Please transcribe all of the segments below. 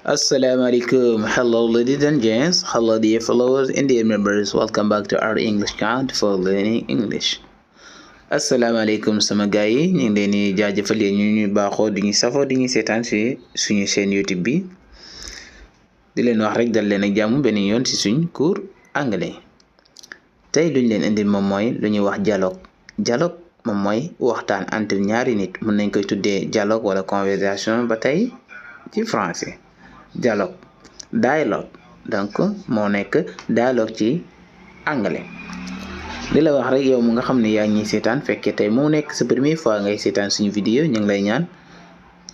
Assalamualaikum. Hello ladies and gents, hello dear followers and dear members. Welcome back to our English count for learning English. Assalamualaikum sama gars yi ñu ngi leen di jaajëfal yéen ñu baaxoo di ñu safoo di ñu seetaan si suñu chaîne YouTube bi di leen wax rek dal leen ak jàmm benn yoon si suñ cours anglais. Tey luñ leen indil moom mooy lu ñuy wax dialogue moom mooy waxtaan entre ñaari nit, mën nañ koy tuddee dialogue wala conversation ba tey ci français. dialogue donc moo nekk dialogue ci anglais. li la wax rek yow mu nga xam ne yaa ngi seetaan fekkee tey moo nekk sa première fois ngay seetaan suñu vidéo ñu ngi lay ñaan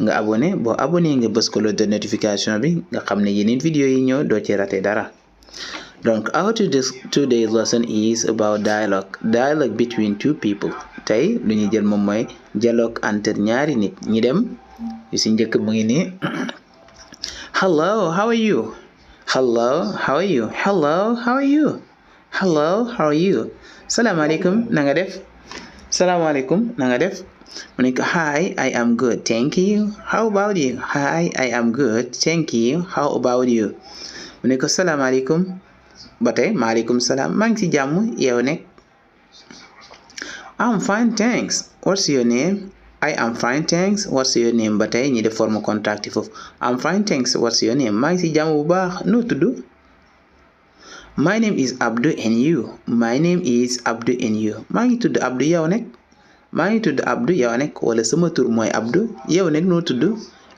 nga abonné boo abonné nga bës ko de notification bi nga xam ne yeneen vidéo yi ñëw doo ci raté dara. Donc our today's lesson is about dialogue between two people. Tey lu ñu jël moom mooy dialogue entre ñaari nit. ñi dem yu si njëkk mu ngi nii hello, how are you? Hello, how are you? Hello, how are you? Hello, how are you? Salaamaaleykum na nga def? Salaamaaleykum na nga def? Mu ne ko hi, I am good, thank you. How about you? Hi, I am good, thank you. How about you? Mu ne ko salaamaaleykum ba tey maaleykum salaam maa ngi ci jàmm yow nekk. I'm fine, thanks. What's your name? I am fine, thanks. What's your name? Ba tey ñi def forme contact foofu. I'm fine, thanks. What's your name? maa ngi ci jàmm bu baax noo tudd? My name is Abdou and you? My name is Abdou and you? maa ngi tudd Abdou yow nekk. maa ngi tudd Abdou yow nekk wala sama tur mooy Abdou yow nekk noo tudd?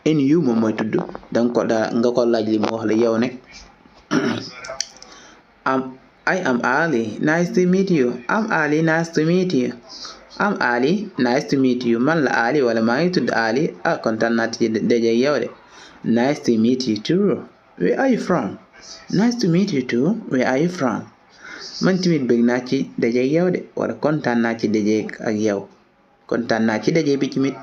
And you moom mooy tudd danga ko nga ko laaj li mu wax la yow nekk. I am Ali, nice to meet you. I'm Ali, nice to meet you. I'm Ali, nice to meet you. Man la Ali wala maa ngi tudd Ali kontaan naa ci daje yow de. Nice to meet you too. Where are you from? Nice to meet you too. Where are you from? Man tamit bëgg naa ci daje yow de wala kontaan naa ci daje ak yow. Kontaan naa ci daje bi tamit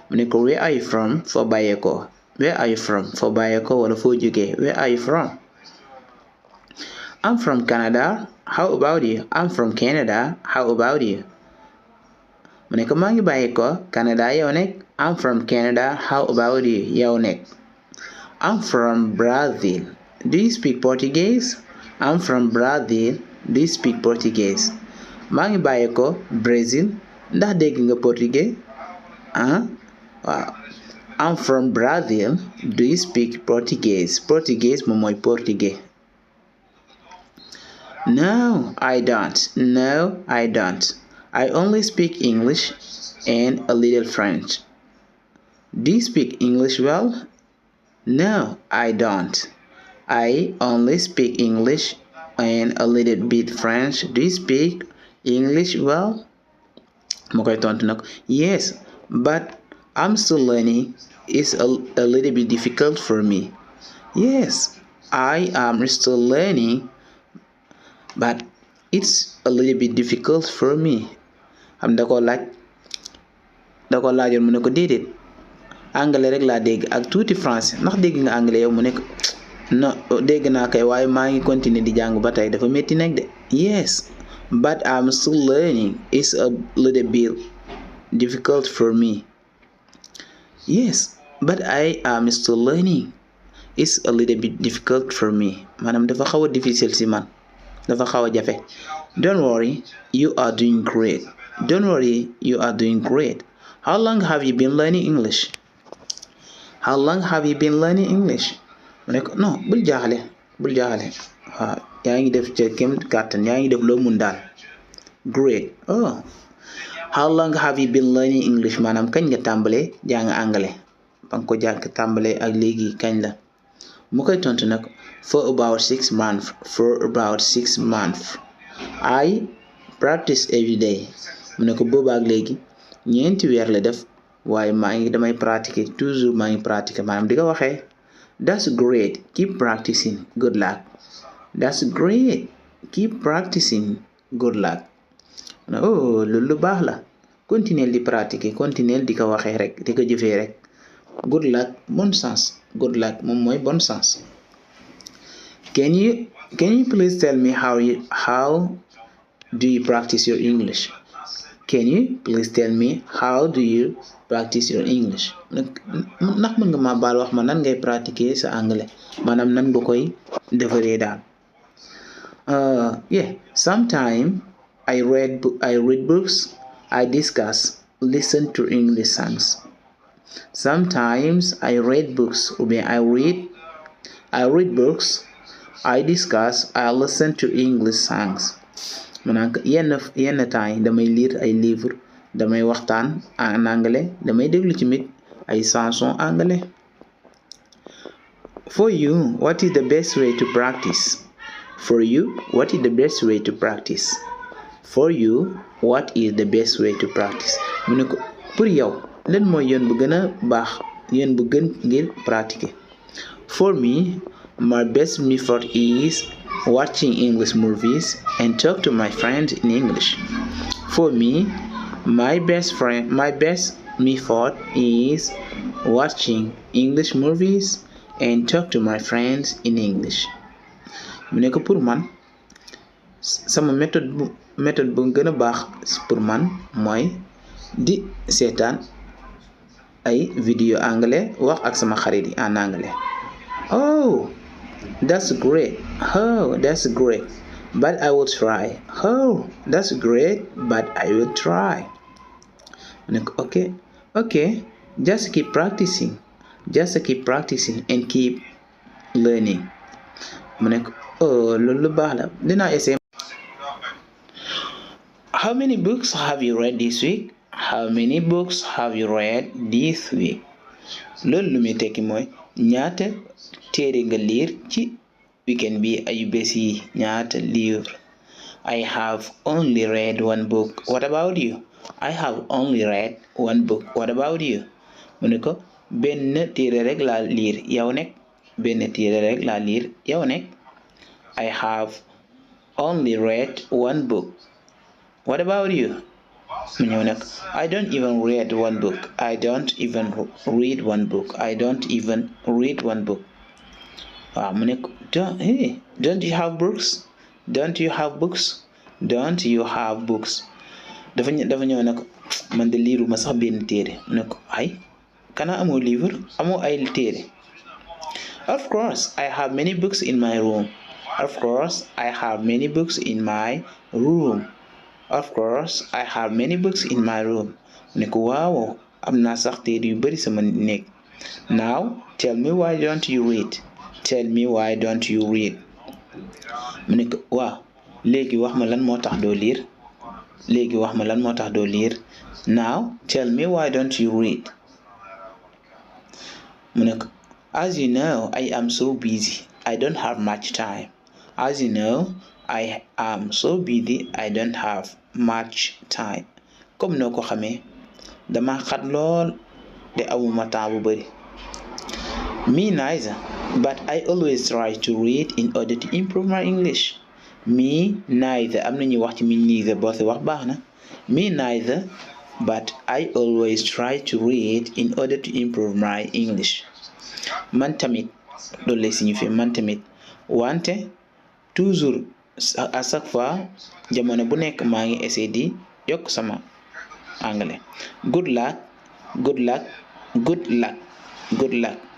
mu ne ko where are you from foo bàyyeekoo. Where are you from foo bàyyeekoo wala foo jógee. Where are you from? I'm from Canada. How about you? I'm from Canada. How about you? mu ne ko maa ngi bàyyeekoo Canada yow nekk. I'm from Canada. How about you? yow nekk. I'm from Brazil. Do you speak Portuguese? I'm from Brazil. Do you speak Portuguese? maa ngi bàyyeekoo Brazil. ndax dégg nga portugais? waaw. I'm from Brazil. Do you speak Portuguese? Portuguese moom mooy portugais. No, I don't. No, I don't. I only speak English and a little French. Do you speak English well? No, I don't. I only speak English and a little bit French. Do you speak English well? mu koy tontu nag yes, but I'm still learning. It's a little bit difficult for me. Yes, I am still learning, but it's a little bit difficult for me. xam da ko laajoon mu ne ko déedéet anglais rek laa dégg ak tuuti français ndax dégg nga anglais yow mu ne ko non dégg naa kay waaye maa ngi continuer di jàng ba tey dafa métti nag de. Yes, but I'm still learning. It's a little bit difficult for me. Yes, but I am still learning. It's a little bit difficult for me. maanaam dafa xaw a difficile si man dafa xaw a jafe. Don't worry, you are doing great. Don't worry, you are doing great. How long have you been learning English? How long have you been learning English? mu ne ko non bul jaaxle waaw yaa ngi def ca kem kàttan yaa ngi def loo mun daal. Great. Oh, how long have you been learning English? maanaam kañ nga tàmbalee jàng anglais ba nga ko jàng tàmbalee ak léegi kañ la. mu koy tontu nag for about 6 months. For about 6 months. I practice every day. mu ne ko boobaak léegi 4 weer la def waaye damay pratiquer toujours maa ngi pratiquer maanaam di ko waxee. That's great, keep practicing, good luck. That's great, keep practicing, good luck. Oh, loolu baax la. continuer di pratiquer continuer di ko waxee rek di ko jëfee rek. Good luck, bonne chance. Good luck moom mooy bonne chance. Can you please tell me how do you practice your English? can you please tell me how do you practice your English? Ndax mën nga ma baal wax ma nan ngay pratiquer sa anglais maanaam nan nga koy defaree daal. Yeah, sometimes I read books, I discuss, listen to English songs. Sometimes I read books ou bien I read books, I discuss, I listen to English songs. maanaam yenn temps yi damay lire ay livre, damay waxtaan en anglais, damay déglu tamit ay chansons anglais. For you, what is the best way to practice? For you, what is the best way to practice? For you, what is the best way to practice? mu ne ko pour yow lan mooy yoon bu gën a baax, yoon bu gën ngir pratiquer. For me, my best method is watching English movies and talk to my friends in English. For me, my best method is watching English movies and talk to my friends in English. mu ne ko pour man sama méthode bu gën a baax pour man mooy di seetaan ay vidéo anglais wax ak sama xarit yi en anglais. Oh, that's great. Oh, that's great. But I will try. Oh, that's great. But I will try. Okay. Just keep practicing. And keep learning. Loolu baax la dinaa essayer. How many books have you read this week? How many books have you read this week? Loolu lu muy tekki mooy ñaata téere nga lire ci weekend bi ayu bés yi, ñaata livre. I have only read one book. What about you? I have only read one book. What about you? mu ne ko benn téere rek laa lire, yow nekk benn téere rek laa lire, yow nekk. I have only read one book. What about you? mu ñëw nekk I don't even read one book. I don't even read one book. I don't even read one book. waaw mu nekk don't you have books? Don't you have books? Don't you have books? dafa ñëw ne ko man de liiruma sax benn téere. mu ne ko ay kana amoo livre, amoo ay téere. Of course I have many books in my room. Of course I have many books in my room. Of course I have many books in my room. mu ne ko waaw am naa sax téere yu bari sama néeg. Now tell me why don't you read? Tell me why don't you read? mu ne ko waaw léegi wax ma lan moo tax doo liir. Now tell me why don't you read? mu ne ko as you know I am so busy, I don't have much time. As you know I am so busy, I don't have much time. Comme noo ko xamee dama xat lool te amuma temps bu bari. Me neither, but I always try to read in order to improve my English. Me neither, am na ñuy wax ci me neither boo si wax baax na. Me neither, but I always try to read in order to improve my English. Man tamit loolu lay signifier man tamit, wante toujours à chaque fois jamono bu nekk maa ngi essayer di yokk sama anglais. Good luck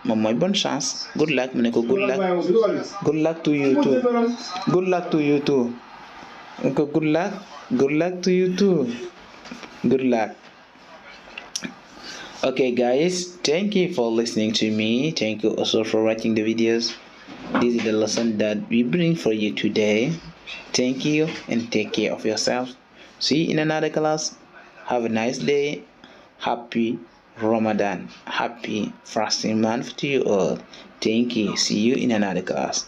moom mooy bonne chance. Good luck mu ne ko good luck to you too. Good luck to you too. Good luck to you too. Good luck. Okay guys, thank you for listening to me. Thank you also for watching the videos. This is the lesson that we bring for you today. Thank you and take care of yourself. See you in another class. Have a nice day. Happy Ramadan. Happy fasting month to you all. Thank you. See you in another class.